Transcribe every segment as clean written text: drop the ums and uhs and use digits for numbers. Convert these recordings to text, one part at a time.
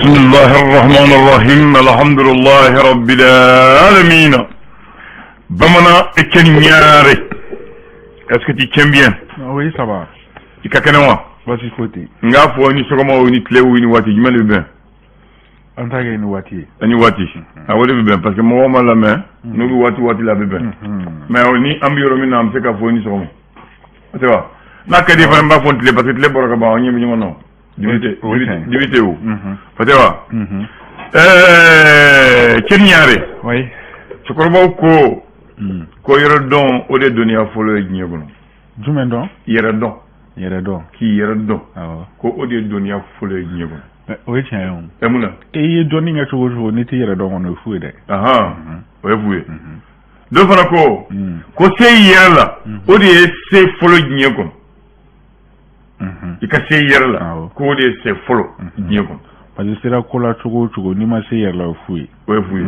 بسم الله الرحمن الرحيم الحمد لله رب العالمين. Bamanan Etienne Niaré, est-ce que tu tiens bien? Oui, ça va. I ka kɛnɛ wa? Baasi foyi tɛ. N k'a fɔ ni sɔgɔma o, ni tile o, ni waati jumɛn de bɛ bɛn? An ta kɛ ni waati ye. Ni waati a, o de bɛ bɛn, parce que mɔgɔw ma lamɛn n'u bɛ waati waati la, a bɛ bɛn. Mais ni an bɛ yɔrɔ min na, an bɛ se k'a fɔ ni sɔgɔma, o tɛ wa? N'a ka di fana, n b'a fɔ tile, parce que tile bɔra ka ban, an ɲɛ bɛ ɲɔgɔn na. Dibi tɛ, dibi tɛ o, o tɛ wa? Etienne Niaré. Oui. Cɛkɔrɔbaw ko yɛrɛ dɔn, o de ye dɔnniya fɔlɔ ye diɲɛ kɔnɔ. Jumɛn dɔn? Yɛrɛ dɔn. Yɛrɛ dɔn. K'i yɛrɛ dɔn. Ko o de ye dɔnniya fɔlɔ ye diɲɛ kɔnɔ. O ye tiɲɛ ye o. Ɛ, mun na? E ye dɔnni kɛ cogo o cogo, n'i t'i yɛrɛ dɔn kɔni, o ye fu ye dɛ. Ahan, o ye fu ye. Dɔ fana ko se i yɛrɛ la, o de ye se fɔlɔ diɲɛ kɔnɔ. I ka se i yɛrɛ la, ko o de ye se fɔlɔ diɲɛ kɔnɔ. Parce que sera ko la cogo o cogo, n'i ma se i yɛrɛ la, o ye fu ye. O ye fu ye,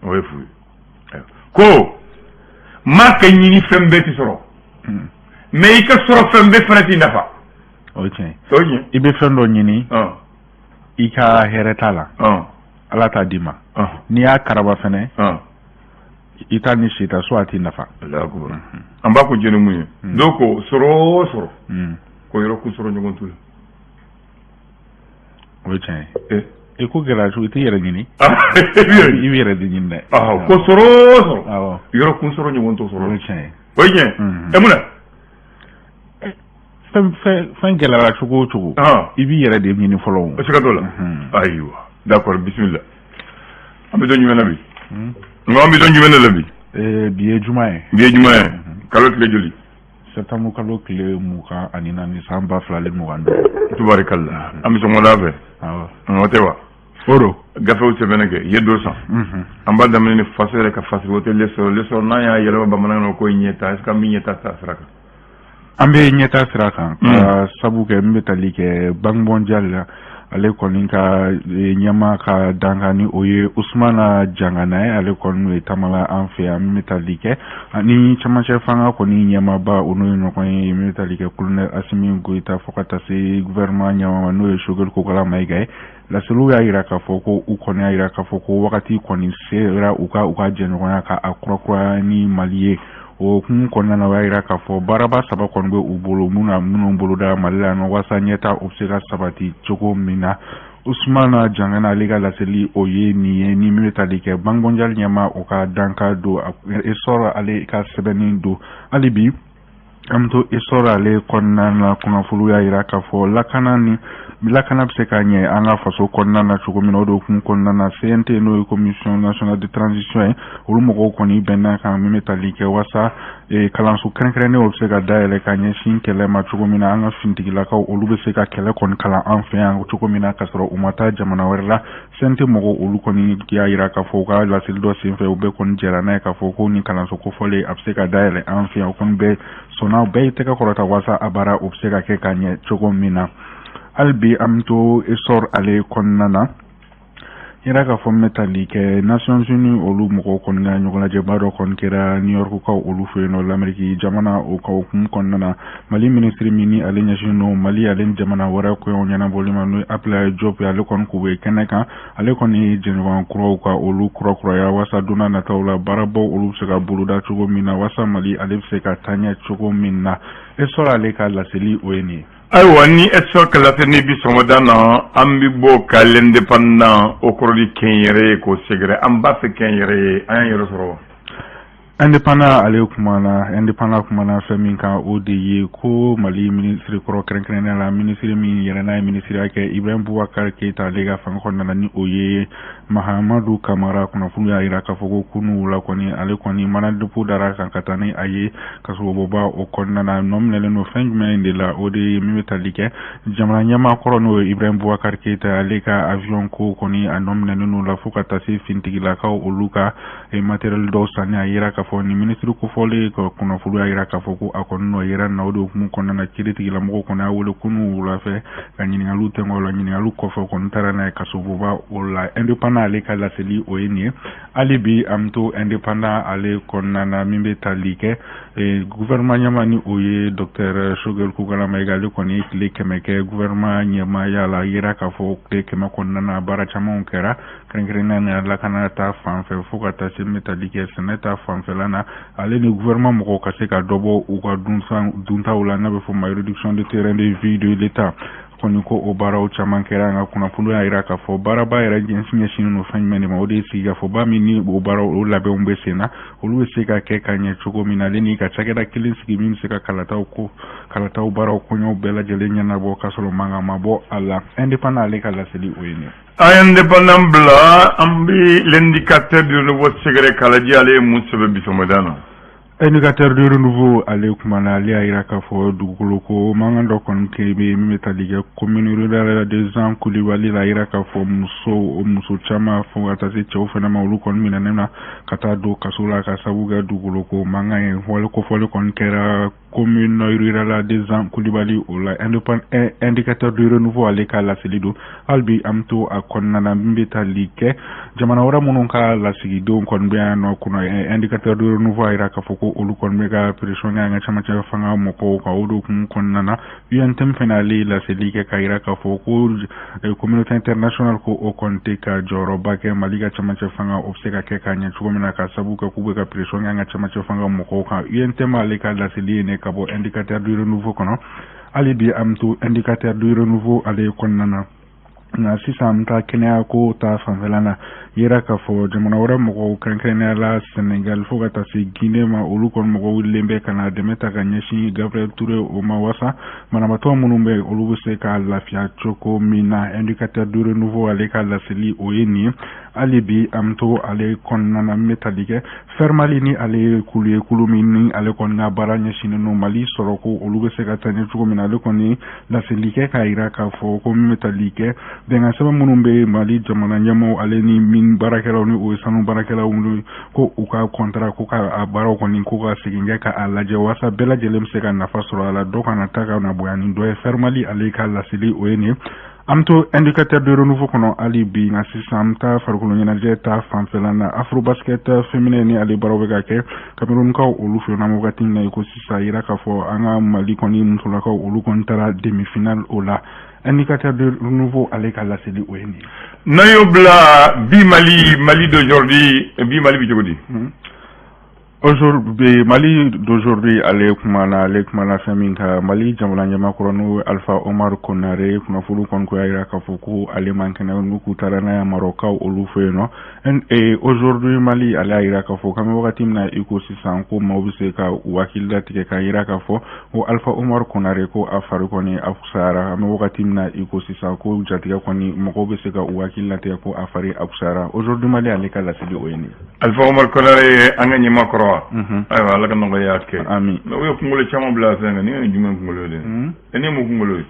o ye fu ye. Ko maa ka ɲini fɛn bɛɛ ti sɔrɔ, mais i ka sɔrɔ fɛn bɛɛ fana t'i nafa. O ye tiɲɛ ye. O ye tiɲɛ. I bɛ fɛn dɔ ɲini, i ka hɛrɛ t'a la, Ala t'a d'i ma. N'i y'a karaba fɛnɛ, i t'a ni si ta so, a t'i nafa. An b'a ko jɛni mun ye? Dɔw ko sɔrɔ o sɔrɔ, ko yɔrɔ kun sɔrɔ ɲɔgɔn t'u la. O ye tiɲɛ ye. I ko gɛlɛya cogo, i t'i yɛrɛ ɲini, i b'i yɛrɛ de ɲini dɛ. Ko sɔrɔ o sɔrɔ, yɔrɔ kun sɔrɔ ɲɔgɔn t'o sɔrɔ. O ye tiɲɛ ye. O ye tiɲɛ ye. Mun na? Fɛn fɛn fɛn gɛlɛyara cogo o cogo, i b'i yɛrɛ de ɲini fɔlɔ o. O siga t'o la. Ayiwa, d'accord, bisimila. An bɛ don jumɛn na bi? Nka an bɛ don jumɛn de la bi? Bi ye juma ye. Bi ye juma ye. Kalo tile joli? Septembre kalo tile 24, san 2025. Tubarikalla. An bɛ sɔgɔmada fɛ. O tɛ wa? O don. Gafew sɛbɛnni kɛ, i ye dɔ san. An b'a daminɛ ni faso yɛrɛ ka fasiri, o tɛ L'Essor. L'Essor, n'an y'a yɛlɛma bamanankan na ko ɲɛta, est ce que an bɛ ɲɛta ta sira kan? An bɛ ɲɛta sira kan, ka sabu kɛ min bɛ tali kɛ Banque mondiale la, ale kɔni ka ɲɛma ka dankan ni o ye Usumana Jangana ye. Ale kɔni ye taamala an fɛ yan, min bɛ tali kɛ ani camancɛ fanga kɔni ɲɛmaaba, o n'o ye ɲɔgɔn ye, min bɛ tali kɛ colonel Asimi Goyita, fo ka taa se gouvernement ɲɛmaa ma, n'o ye Choguel Kokala Mayiga ye. Laseliw y'a jira k'a fɔ ko u kɔni y'a jira k'a fɔ ko wagati kɔni sera u ka jɛɲɔgɔnya ka a kurakuraya ni Mali ye. O hukumu kɔnɔna na, o y'a jira k'a fɔ baaraba saba kɔni bɛ u bolo, mun na minnu boloda Mali la yan, walasa ɲɛta o bɛ se ka sabati cogo min na. Usumana Jangana, ale ka laseli o ye nin ye, ni min bɛ tali kɛ Banque mondiale ɲɛmaa, o ka dankan don. Essor ale ka sɛbɛnni don. Hali bi an bɛ to Essor ale kɔnɔna na. Kunnafoniw y'a jira k'a fɔ lakana ni lakana bɛ se ka ɲɛ an ka faso kɔnɔna na cogo min na, o de hukumu kɔnɔna na, CNT, n'o ye Commission nationale de transition ye, olu mɔgɔw kɔni bɛnna kan, min bɛ tali kɛ walasa kalanso kɛrɛnkɛrɛnnenw bɛ se ka dayɛlɛ ka ɲɛsin kɛlɛ ma cogo min na, an ka finitigilakaw olu bɛ se ka kɛlɛ kɔni kalan an fɛ yan cogo min na, ka sɔrɔ u ma taa jamana wɛrɛ la. CNT mɔgɔw olu kɔni y'a jira k'a fɔ u ka laseli dɔ senfɛ, u bɛɛ kɔni jɛra n'a ye k'a fɔ ko ni kalanso kofɔlen a bɛ se ka dayɛlɛ an fɛ yan. O kɔni bɛɛ sɔnna, bɛɛ y'i tɛgɛ kɔrɔta walasa a baara o bɛ se ka kɛ ka ɲɛ cogo min na. Hali bi an bɛ to Essor ale kɔnɔna na. Yira k'a fɔ min bɛ tali kɛ Nations Unies, olu mɔgɔw kɔni ka ɲɔgɔnlajɛba dɔ kɔni kɛra New York kaw olu fɛ yen nɔ, l'Amérique jamana. O ka hukumu kɔnɔna na, Mali minisiri min ni ale ɲɛsinnen don Mali ale ni jamana wɛrɛ koɲɛw ɲɛnabɔli ma, n'o ye Abdoulaye Diop ye, ale kɔni k'u bɛ kɛnɛ kan. Ale kɔni ye jɛɲɔgɔn kuraw ka olu kurakuraya, walasa don n'a nataw la, baarabaw olu bɛ se ka boloda cogo min na, walasa Mali ale bɛ se ka taa ɲɛ cogo min na. Essor ale ka laseli o ye nin ye. Ayiwa, ni Essor ka laseli bi sɔgɔmada na, an bɛ bɔ ka L'Indépendant, o kɔrɔ di kɛnyɛrɛ ye, k'o sɛgɛrɛ. An b'a fɛ kɛnyɛrɛ ye, an y'an yɛrɛ sɔrɔ wa? Indépendant ale kumana, Indépendant kumana fɛn min kan, o de ye ko Mali minisiri kɔrɔ, kɛrɛnkɛrɛnnenya la minisiri min yɛrɛ n'a ye minisiriya kɛ Ibrahim Boubacar Keita ale ka fanga kɔnɔna na, ni o ye Mahamadu Kamara. Kunnafoni y'a jira k'a fɔ ko kunu wula kɔni, ale kɔni mandat de dépôt dara kan ka taa ni a ye kasobonba o kɔnɔna na. Nɔ minɛlen don fɛn jumɛn de la? O de ye min bɛ tali kɛ jamana ɲɛmaa kɔrɔ, n'o ye Ibrahim Boubacar Keita, ale ka avion ko kɔni, a nɔ minɛlen don la, fo ka taa se finitigilakaw olu ka matériel dɔw sanni. A yira k'a fɔ ni minisiri kofɔlen ka kunnafoni y'a jira k'a fɔ ko a kɔni nɔ yera na. O de hukumu kɔnɔna na, kiiritigɛlamɔgɔw kɔni y'a wele kunun wula fɛ ka ɲininkaliw tɛngɔ la. Ɲininkaliw kɔfɛ, kɔni taara n'a ye kasoboba o la. Indépendant ale ka laseli, o ye nin ye. Hali bi an bɛ to Indépendant ale kɔnɔna na. Min bɛ tali kɛ gouvernement ɲɛmaa, ni o ye docteur Choguel Kokalla Maïga, ale kɔni ye tile 100 kɛ gouvernement ɲɛmaaya la. Yera k'a fɔ tile 100 kɔnɔna na, baara camanw kɛra, kɛrɛnkɛrɛnnenya na lakana ta fan fɛ, fo ka taa se min bɛ tali kɛ sɛnɛ ta fanfɛla na, ale ni gouvernement mɔgɔw ka se ka dɔ bɔ u ka duntaw la, n'a bɛ fɔ ma réduction de train de vie de l'État. Kɔni ko o baaraw caman kɛra. An ka kunnafoni y'a jira k'a fɔ baaraba yɛrɛ ɲɛsinnen don fɛn jumɛn de ma? O de ye sigikafɔba min ni o baaraw, o labɛnw bɛ sen na, olu bɛ se ka kɛ ka ɲɛ cogo min na, ale ni ka cakɛda kelen sigi min bɛ se ka kalataw ko kalataw baaraw koɲɛw bɛɛ lajɛlen ɲɛnabɔ k'a sɔrɔ mankan ma bɔ a la. Indépendant ale ka laseli, o ye nin ye. An Indépendant bila, an bɛ L'Indicateur du Renouveau sɛgɛrɛ k'a lajɛ ale ye mun sɛbɛn bi sɔgɔmada na. Indicateur du Renouveau ale kumana, ale y'a jira k'a fɔ dugukolo ko mankan dɔ kɔni kɛ bɛ min bɛ tali kɛ commune rurale de Zan Kulibali la. Yira k'a fɔ muso, o muso caman, fo ka taa se cɛw fana ma, olu kɔni minɛnen na ka taa don kaso la ka sababu kɛ dugukolo ko mankan ye. Wale kofɔli kɔni kɛra commune rurale de Zan Kulibali o la. Indicateur du Renouveau ale ka laseli don. Hali bi an bɛ to a kɔnɔna na. Min bɛ tali kɛ jamana wɛrɛ minnu ka lasigidenw kɔni bɛ yan nɔ kunna, Indicateur du Renouveau a jira k'a fɔ ko olu kɔni bɛ ka pression kɛ an ka camancɛ fanga mɔgɔw kan. O de hukumu kɔnɔna na, UNTM fana ale ye laseli kɛ k'a jira k'a fɔ ko communauté internationale ko o kɔni tɛ ka jɔyɔrɔba kɛ Mali ka camancɛ fanga o bɛ se ka kɛ ka ɲɛ cogo min na, ka sababu kɛ k'u bɛ ka pression kɛ an ka camancɛ fanga mɔgɔw kan. UNTM ale ka laseli ye ne ka bɔ Indicateur du Renouveau kɔnɔ. Hali bi an bɛ to Indicateur du Renouveau ale kɔnɔna na. Nka sisan an bɛ taa kɛnɛya ko ta fanfɛla na. Yera k'a fɔ jamana wɛrɛ mɔgɔw, kɛrɛnkɛrɛnnenya la Sénégal fo ka taa se Guinée ma, olu kɔni mɔgɔw wulilen bɛ ka na dɛmɛ ta ka ɲɛsin Gabriel Touré o ma, wasa banabaatɔ minnu bɛ, olu bɛ se ka lafiya cogo min na. Indicateur du Renouveau ale ka laseli, o ye nin ye. Hali bi an bɛ to ale kɔnɔna na. Min bɛ tali kɛ Fɛrimali, ni ale ye kulu ye, kulu min ni ale kɔni ka baara ɲɛsinnen don Mali sɔrɔ ko olu bɛ se ka taa ɲɛ cogo min na, ale kɔni laseli kɛ k'a jira k'a fɔ ko min bɛ tali kɛ bɛnkan sɛbɛn minnu bɛ Mali jamana ɲɛmaaw ale ni min baarakɛlaw, ni o ye sanu baarakɛlaw, ko u ka contrat ko ka a baaraw kɔni ko ka segin kɛ k'a lajɛ, walasa bɛɛ lajɛlen bɛ se ka nafa sɔrɔ a la, dɔ kana ta ka na bonya ni dɔ ye. Fɛrimali ale ka laseli, o ye nin ye. An bɛ to Indicateur de Renouveau kɔnɔ hali bi. Nka sisan an bɛ taa farikolo ɲɛnajɛ ta fanfɛla na. Afrobasket féminin ni ale baaraw bɛ ka kɛ Camerounkaw olu fɛ yen an bɛ wagati min na i ko sisan. Yira k'a fɔ an ka Mali kɔni musolakaw, olu kɔni taara demi-finale o la. Indicateur de Renouveau ale ka laseli, o ye nin ye. N'an y'o bila, bi Mali, Mali d'aujourd'hui, bi Mali bi cogo di? Aujourd'hui, Mali d'aujourd'hui ale kumana fɛn min kan, Mali jamana ɲɛmakɔrɔ, n'o ye Alpha Omar Konare, kunnafoni kɔni ko y'a jira k'a fɔ ko ale man kɛnɛ, n'u k'u taara n'a ye Marɔkaw olu fɛ yen nɔ. Aujourd'hui Mali ale y'a jira k'a fɔ k'an bɛ wagati min na i ko sisan, ko maaw bɛ se ka u hakili latigɛ k'a jira k'a fɔ ko Alpha Omar Konare, ko a fari kɔni a fisayara. An bɛ wagati min na i ko sisan, ko jatigɛ kɔni mɔgɔw bɛ se ka u hakili latigɛ ko a fari a fisayara. Aujourd'hui Mali ale ka laseli, o ye nin ye. Alpha Omar Konare, an ka ɲɛmaa kɔrɔ wa? Ayiwa, Ala ka nɔgɔya kɛ. Ami. Mais u ye kunkolo caman bila fɛn kan, nin ye jumɛn kunkolo ye dɛ? Ne mun kunkolo ye?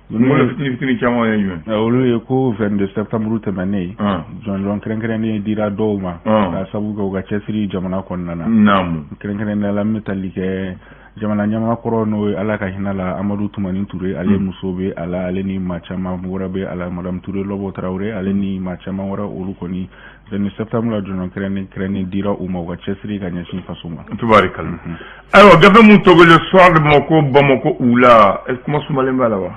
Kunkolo fitini fitini caman ye jumɛn? Olu ye ko 22 septembre tɛmɛnen, jɔnjɔn kɛrɛnkɛrɛnnen dira dɔw ma ka sababu kɛ u ka cɛsiri jamana kɔnɔna na. Kɛrɛnkɛrɛnnenya la, min bɛ tali kɛ jamana ɲɛmaakɔrɔ, n'o ye Ala ka hinɛ la Amadu Tumani Ture, ale muso bɛ a la, ale ni maa caman wɛrɛ bɛ a la, madame Ture Lɔbɔ Tarawele, ale ni maa caman wɛrɛ, olu kɔni 22 septembre la, jɔnjɔn kɛrɛnkɛrɛnnen dira u ma u ka cɛsiri ka ɲɛsin faso ma. Tubarikala. Ayiwa, gafe mun tɔgɔ Le Soir de Bamako, Bamako wula, kuma sumalen b'a la wa?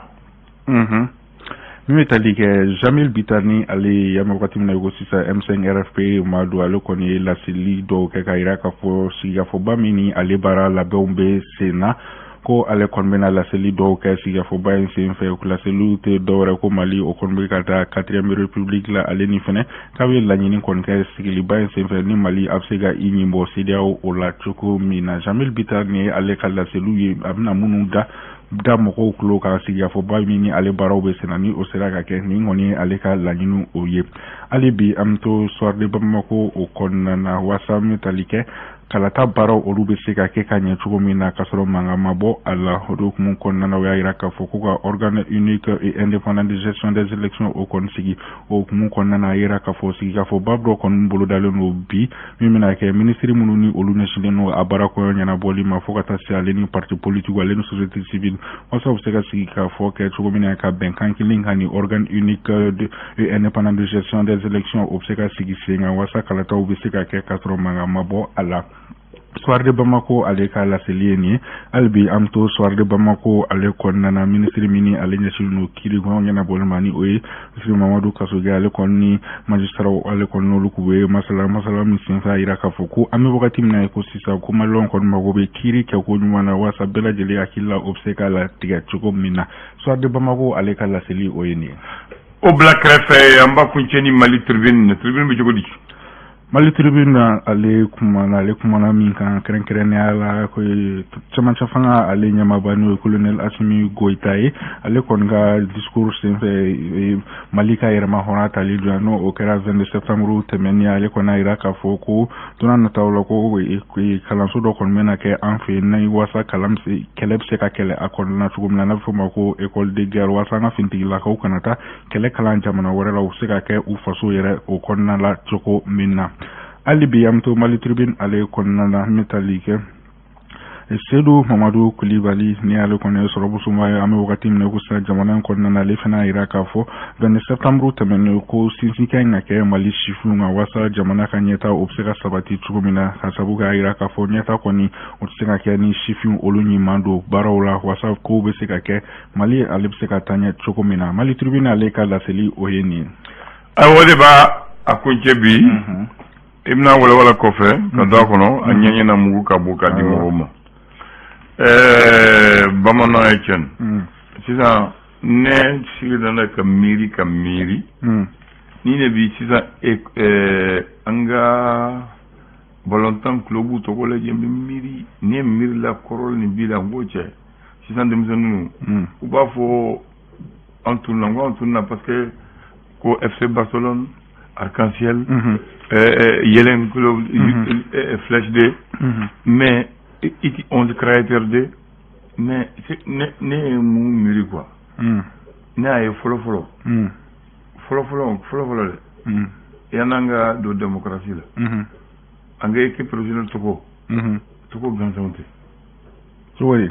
Min bɛ tali kɛ Jamil Bitani ale ye, an bɛ wagati min na i ko sisan M5 RFP ma don, ale kɔni ye laseli dɔw kɛ k'a jira k'a fɔ sigikafɔba min ni ale baara labɛnw bɛ sen na, ko ale kɔni bɛna laseli dɔw kɛ sigikafɔba in sen fɛ. Laseliw tɛ dɔwɛrɛ ko Mali o kɔni bɛ ka taa quatrième république la, ale ni fɛnɛ k'a bɛ laɲini kɔni kɛ sigiliba in sen fɛ ni Mali a bɛ se ka i ɲin bɔ CEDEAO o la cogo min na. Jamil Bitani ye ale ka laseliw ye, a bɛna minnu da da mɔgɔw tulo kan sigikafɔba min ni ale baaraw bɛ senna, ni o sera ka kɛ, nin kɔni ye ale ka laɲini o ye. Hali bi an bɛ to Soir de Bamako o kɔnɔna na, waasa min tali kɛ Kalata baaraw olu bɛ se ka kɛ ka ɲɛ cogo min na k'a sɔrɔ mankan ma bɔ a la. O de hukumu kɔnɔna na, o y'a jira k'a fɔ ko ka organe unique et indépendant de gestion des élections o kɔni sigi. O hukumu kɔnɔna na, a yira k'a fɔ sigikafɔba dɔ kɔni bolodalen don bi, min bɛna kɛ minisiri minnu ni olu ɲɛsinnen don a baara kɔɲɔ ɲɛnabɔli ma, fo ka taa se ale ni parti politique, ale ni société civile, walasa u bɛ se ka sigi k'a fɔ kɛ cogo min na ka bɛnkan kelen kan ni organe unique et indépendant de gestion des élections o bɛ se ka sigi sen kan, walasa kalataw bɛ se ka kɛ k'a sɔrɔ mankan ma bɔ a la. Soir de Bamako ale ka laseli ye nin ye. Hali bi an bɛ to Soir de Bamako ale kɔnɔna na. Minisiri min ale ɲɛsinnen don kiiri ɲɛnabɔli ma, ni o ye minisiri Mamadu Kasoge, ale kɔni ni magistrat ale kɔni n'olu k'u bɛ masala masala min senfɛ, a jira k'a fɔ ko an bɛ wagati min na ko sisan, ko maliyɛnw kɔni mago bɛ kiiri kɛko ɲuman na, walasa bɛɛ lajɛlen hakili la o bɛ se ka latigɛ cogo min na. Soir de Bamako ale ka laseli o ye nin ye. O bila kɛrɛfɛ, an b'a kuncɛ ni Mali Tribune. Tribune bɛ cogo di? Mali Tribune na, ale kumana min kan kɛrɛnkɛrɛnnenya la, ko cɛmancɛ fanga ale ɲɛmaaba, n'o ye colonel Asimi Goyita ye, ale kɔni ka discours senfɛ Mali ka yɛrɛma hɔrɔnya tali don, n'o o kɛra 22 septembre tɛmɛnen. Ale kɔni y'a jira k'a fɔ ko don n'a nataw la, ko kalanso dɔ kɔni bɛna kɛ an fɛ yen ni walasa kalan kɛlɛ bɛ se ka kɛlɛ a kɔnɔna cogo min na, n'a bɛ fɔ o ma ko école de guerre, walasa an ka finitigilakaw kana taa kɛlɛ kalan jamana wɛrɛ la, u bɛ se ka kɛ u faso yɛrɛ o kɔnɔna la cogo min na. Hali bi an bɛ to Mali Tribune ale kɔnɔna na. N bɛ tali kɛ Sedu Mamadu Kulibali, ni ale kɔni ye sɔrɔbusuma ye an bɛ wagati min na ko sisan jamana in kɔnɔna na. Ale fana y'a jira k'a fɔ 22 septembre tɛmɛnen, ko sinsin ka ɲi ka kɛ Mali sifinw kan, walasa jamana ka ɲɛta o bɛ se ka sabati cogo min na, ka sabu k'a jira k'a fɔ ɲɛta kɔni o tɛ se ka kɛ ni sifinw olu ɲuman don baaraw la, walasa kow bɛ se ka kɛ, Mali ale bɛ se ka taa ɲɛ cogo min na. Mali Tribune ale ka laseli o ye nin ye. Ayiwa, o de b'a a kuncɛ bi. I bɛna walawala kɔfɛ ka don a kɔnɔ, a ɲɛɲɛ na mugu ka bɔ k'a di mɔgɔw ma. Bamanan ye tiɲɛ. Sisan ne sigira ne ka miiri ka miiri ni ne bi sisan an ka balontan club tɔgɔ lajɛ, n bɛ miiri ne miiri la kɔrɔ nin bi la. N ko cɛ, sisan denmisɛnninw u b'a fɔ an tununa, n ko an tununa parce que ko FC Barcelone, Arc-en-Ciel, Yelen club, Flèche D, mais i ti 11 créateurs D. Mais ne ye mun miiri quoi? Ne y'a ye fɔlɔ fɔlɔ fɔlɔ fɔlɔ fɔlɔ fɔlɔ dɛ, yan'an ka don démocratie la, an ka équipe régionale tɔgɔ tɔgɔ gansanw tɛ. Cogo di?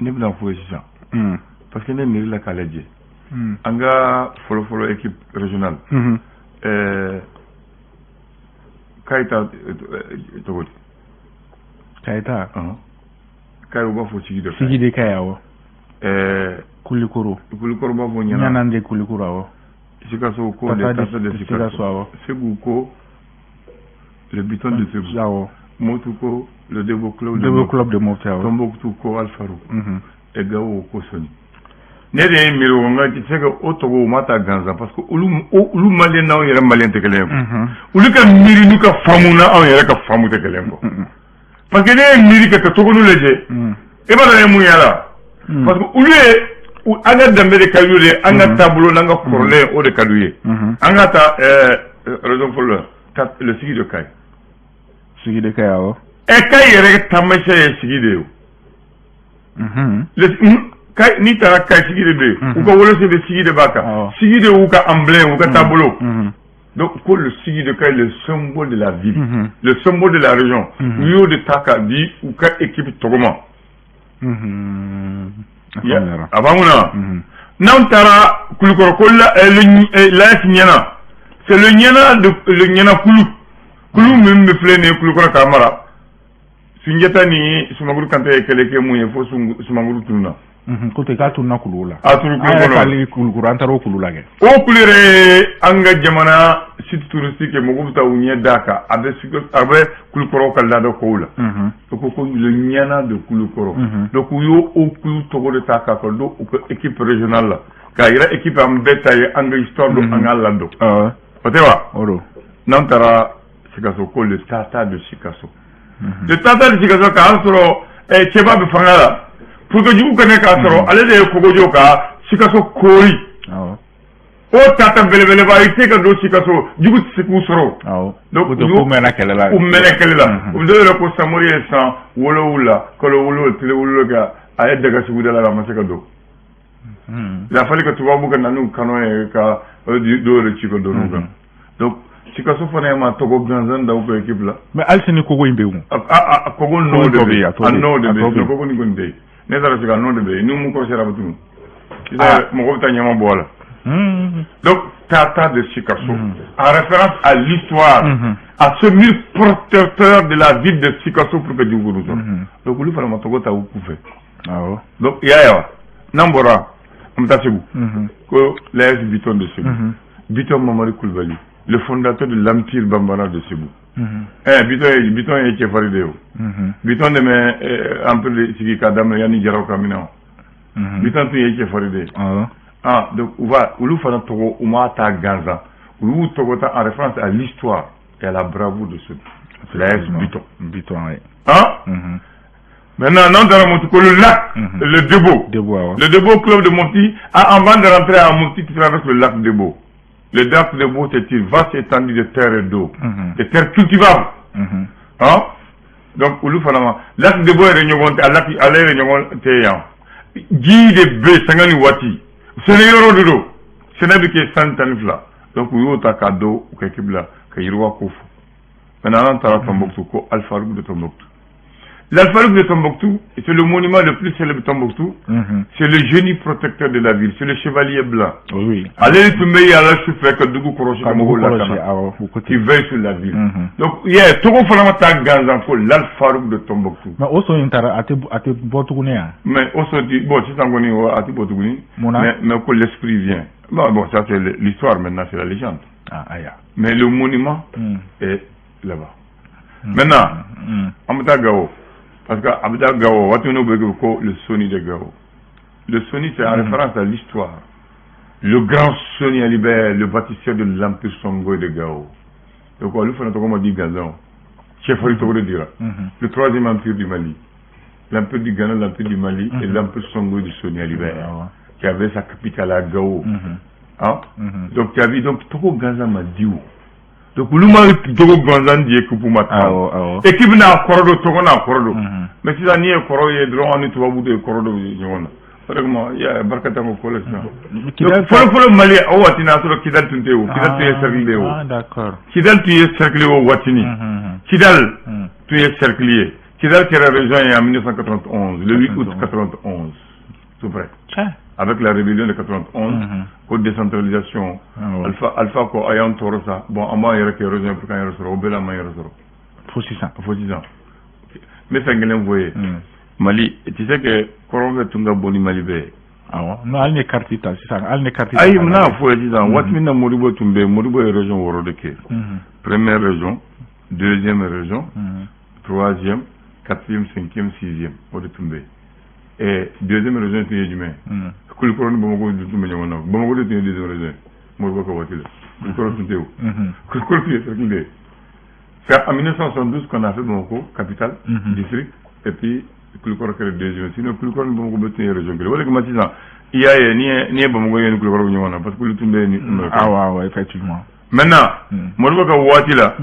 Ne bɛna fɔ ye sisan parce que ne miiri la k'a lajɛ, an ka fɔlɔ fɔlɔ équipe régionale, Kayita tɔgɔ di? Kayita. Kayi, u b'a fɔ Sigi de. Sigi de Kayi, awɔ. Kulikoro. Kulikoro b'a fɔ Ɲana. Ɲana de Kulikoro, awɔ. Sikaso ko le Tata de Sikaso. Awɔ. Segu ko le Biton de Segu. Mopti ko le Debo Club de Debo Club de Mopti, awɔ. Tombouctou ko Alfaro et Gao ko Soni. Ne de ye miiri o, nka se ka o tɔgɔ u ma ta gansan parce que olu maliyɛn n'anw yɛrɛ maliyɛn tɛ kelen ye. Olu ka miiri n'u ka faamu na, anw yɛrɛ ka faamu tɛ kelen ye quoi. Parce que ne ye miiri kɛ ka tɔgɔnu lajɛ, e b'a dɔn ye mun y'a la? Parce que olu ye an ka danbe de ka d'u ye, an ka taabolo n'an ka kɔrɔlen, o de ka d'u ye. An ka ta raison fɔlɔ la, le Sigi de Kayi. Sigi de Kayi, awɔ. Ɛ, Kayi yɛrɛ taamasiyɛn ye sigi de ye o. Kayi, n'i taara Kayi, sigi de bɛ yen. U ka wolose bɛ sigi de b'a kan, sigi de y'u ka emblème, u ka taabolo. Donc ko le Sigi de Kayi, le symbole de la ville, le symbole de la région, u y'o de ta k'a di u ka équipe tɔgɔ ma. A b'an kunna. N'an taara Kulukɔrɔ, ko l'AS Ɲɛna, c'est le Ɲɛna de le Ɲɛna kulu kulu min bɛ filɛ nin ye Kulukɔrɔ k'a mara. Sunjata ni Sumanguru Kante ye kɛlɛ kɛ mun ye fo Sumanguru tununna? Ko ten k'a tununna kulu la. A tunu kulu kɔnɔ. An yɛrɛ Kulukɔrɔ, an taara o kulu la kɛ. O kulu yɛrɛ ye an ka jamana site touristique ye, mɔgɔw bɛ taa u ɲɛ d'a kan. A bɛ Kulukɔrɔ ka laada kow la. O ko le Ɲɛna de Kulukɔrɔ. Donc u y'o o kulu tɔgɔ de ta k'a fɔ don u ka équipe régionale la, k'a yira équipe an bɛɛ ta ye, an ka histoire don, an k'a ladɔn. O tɛ wa? O don. N'an taara Sikaso, ko le Tata de Sikaso. Le Tata de Sikaso, k'a sɔrɔ cɛba bɛ fanga la pour que jugu kɛnɛ k'a sɔrɔ ale de ye kogo jɔ ka Sikaso koori. O tata belebeleba, i tɛ se ka don Sikaso, jugu tɛ se k'u sɔrɔ. Donc u mɛnna kɛlɛ la. U mɛnna kɛlɛ la. U dɔw yɛrɛ ko Samori ye san 7, kalo 7, tile 7 kɛ, a ye daga sugu da la, a ma se ka don. Il a fallu que tubabu ka na n'u canon ye ka dɔw yɛrɛ ci ka don u kan. Donc Sikaso fana ma tɔgɔ gansan da u ka équipe la. Mais hali sini kogo in bɛ yen. A kogo nɔ de bɛ yen, a nɔ de bɛ yen, kogo nin kɔni tɛ yen. Ne taara sigi, a nɔ de bɛ yen, ni mun kɔrɔsira a bɛ tunu. Mɔgɔ bɛ taa ɲama bɔ a la. Donc, Tata de Sikasso, en référence à l'histoire, à ce mur protecteur de la ville de Sikasso pour que jugu sɔrɔ. Donc, olu fana ma tɔgɔ ta u kunfɛ. Donc, i y'a ye wa, n'an bɔra, an bɛ taa Segu. Ko l'AS Biton de Segu. Biton Mamadu Kulibali, le fondateur de l'Empire Bambara de Segu. Biton ye cɛfarin de ye o. Biton de bɛ empire de sigi k'a daminɛ yanni Jaraw ka minɛ o. Biton tun ye cɛfarin de ye. Ah, donc u va olu fana tɔgɔ, u m'a ta gansan, u y'u tɔgɔ ta en référence à l'histoire et à la bravoure de ce l'AS Biton. Biton, oui. Hein? Maintenant, n'an taara Mopti, ko le lac, le Debo. Debo, awɔ. Le Debo club de Mopti, avant de rentrer à Mopti, tu traverses le lac Debo. Le lac Debo, c'est une vaste étendue de terre et d'eau, de terres cultivables. Hein? Donc, olu fana ma lac Debo yɛrɛ ɲɔgɔn tɛ, a lac ale yɛrɛ ɲɔgɔn tɛ yan. Ji de bɛ sanga ni waati. Sɛnɛ yɔrɔ de don, sɛnɛ bɛ kɛ san 12. Donc u y'o ta k'a don u ka équipe la ka yiriwa ko fɔ. Maintenant, an taara Tombouctou, ko Al-Farouk de Tombouctou. L'Al-Farouk de Tombouctou, c'est le monument le plus célèbre de Tombouctou. C'est le génie protecteur de la ville, c'est le chevalier blanc. Ale tun bɛ yaala su fɛ ka dugu kɔlɔsi, ka mɔgɔw lakana, qui veille sur la ville. Donc i y'a ye, tɔgɔ fana ma taa gansan, ko l'Al-Farouk de Tombouctou. Mais o so in taara, a tɛ bɔ tuguni yan. Mais o so ti bon sisan kɔni, a tɛ bɔ tuguni. Mun na? Mais ko l'esprit vient. Bon, ça c'est l'histoire maintenant, c'est la légende. Ah, ayiwa. Mais le monument est là-bas. Maintenant, an bɛ taa Gao. Parce que a bɛ taa Gao, waati min n'u bɛ ko le Soni de Gao. Le Soni, c'est en référence à l'histoire. Le grand Soni Ali Ber, le bâtisseur de l'Empire Songhai de Gao. Donc, olu fana tɔgɔ ma di gansan. Cɛfarin tɔgɔ de dira. Le troisième empire du Mali. L'empire du Ghana, l'empire du Mali et l'empire Songhai du Soni Ali Ber, qui avait sa capitale à Gao. Hein? Donc, tu as vu, donc, tɔgɔ gansan ma di o. Donc, olu ma tɔgɔ gansan di équipe ma tan. Awɔ awɔ. Équipe n'a kɔrɔ don, tɔgɔ n'a kɔrɔ don. Mais sisan, n'i ye kɔrɔ ye dɔrɔn, an ni tubabu de ye kɔrɔ dɔ ye ɲɔgɔn na. O de kama, i y'a ye, barika t'an ko la sisan. Kidal. Fɔlɔ fɔlɔ Mali, o waati n'a sɔrɔ Kidal tun tɛ yen o. Kidal tun ye cercle de ye o. Ah, d'accord. Kidal tun ye cercle ye o waatini. Kidal tun ye cercle ye. Kidal kɛra région ye en 1991, le 8 août 91, tout près. Avec la rébellion de 91, ko décentralisation. Alpha ko a y'an tɔɔrɔ sa, bon, an b'an yɛrɛ kɛ région pour k'an yɛrɛ sɔrɔ, o bɛɛ la an m'an yɛrɛ sɔrɔ. Fo sisan. Fo sisan. N bɛ fɛn kelen fɔ ye. Mali, tu sais que kɔrɔn fɛ tun ka bon ni Mali bɛɛ ye. Awɔ, non, hali ni carte ta sisan, hali ni carte. Ayi, n n'a fɔ ye sisan, waati min na Modibo tun bɛ yen, Modibo ye région 6 de kɛ. Première région, deuxième région, troisième, quatrième, cinquième, sixième, o de tun bɛ yen. Et deuxième région tun ye jumɛn ye? Kulikɔrɔ ni Bamakɔ tun bɛ ɲɔgɔn na. Bamakɔ de tun ye deuxième région ye Modibo ka waati la. Kulikɔrɔ tun tɛ yen o. Kulikɔrɔ tun ye cercle de ye. C'est en 1972 qu'on a fait Bamako capitale, district, et puis Kulikɔrɔ kɛra deuxième. Sinon Kulikɔrɔ ni Bamakɔ bɛɛ tun ye région kelen. O de kama sisan, i y'a ye, n'i ye Bamakɔ ye ni Kulikɔrɔ bɛ ɲɔgɔn na, parce que olu tun bɛ yen ni. Awɔ, effectivement. Maintenant, Modibo ka waati la,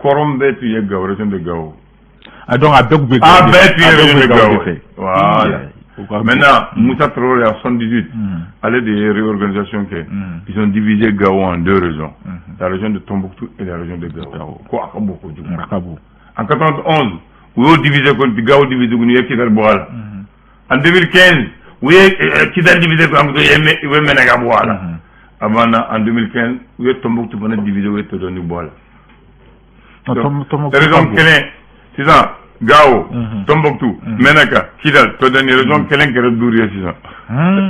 kɔrɔn bɛɛ tun ye Gao, région de Gao. Ah, donc a bɛɛ tun bɛ A bɛɛ tun ye région de Gao. Fɛ. Voilà. Maintenant, Moussa Traoré en 78, ale de ye réorganisation kɛ. Ils ont divisé Gao en deux régions. La région de Tombouctou et la région de Gao. Ko a ka bon kojugu. A ka bon. En 91, u y'o divisé ko Gao divisé ko u ye Kidal bɔ a la. En 2015, u ye Kidal divisé ko u ye Ménaka bɔ a la. A banna. En 2015, u ye Tombouctou fana divisé, u ye Todoni bɔ a la. Région kelen sisan, Gao, Tombouctou, Ménaka, Kidal, Todoni, région kelen kɛra duuru ye sisan.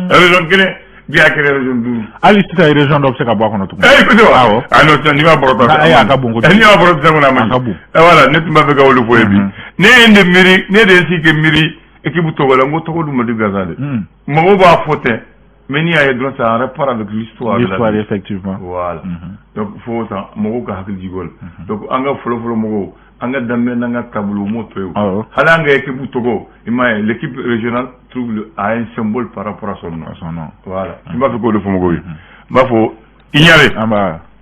Région kelen bi, a kɛra région duuru. Hali sisan, région dɔ bɛ se ka bɔ a kɔnɔ tuguni. Eh, écoutez, awɔ. Ah non, sisan n'i b'a bɔrɔtɔ. Ayi, a ka bon kojugu. N'i b'a bɔrɔtɔ sisan kɔni, a man ɲi. A ka bon. Voilà, ne tun b'a fɛ ka olu fɔ ye bi. Ne ye n de miiri, ne de ye sigi kɛ miiri équipe tɔgɔ la, n ko tɔgɔ dun ma di gansan dɛ. Mɔgɔw b'a fɔ ten, mais n'i y'a ye dɔrɔn, ça a rapport avec l'histoire. L'histoire, effectivement. Voilà. Donc fo san mɔgɔw ka hakili jigin o la. Donc an ka fɔlɔ fɔlɔ mɔgɔw, an ka danbe n'an ka taabolo, u m'o to yen. Hali an ka équipe tɔgɔ, i m'a ye, l'équipe régionale trouve a un symbole par rapport à son nom. À son nom. Voilà. N b'a fɛ k'o de fɔ mɔgɔw ye. N b'a fɔ i ɲare. An b'a.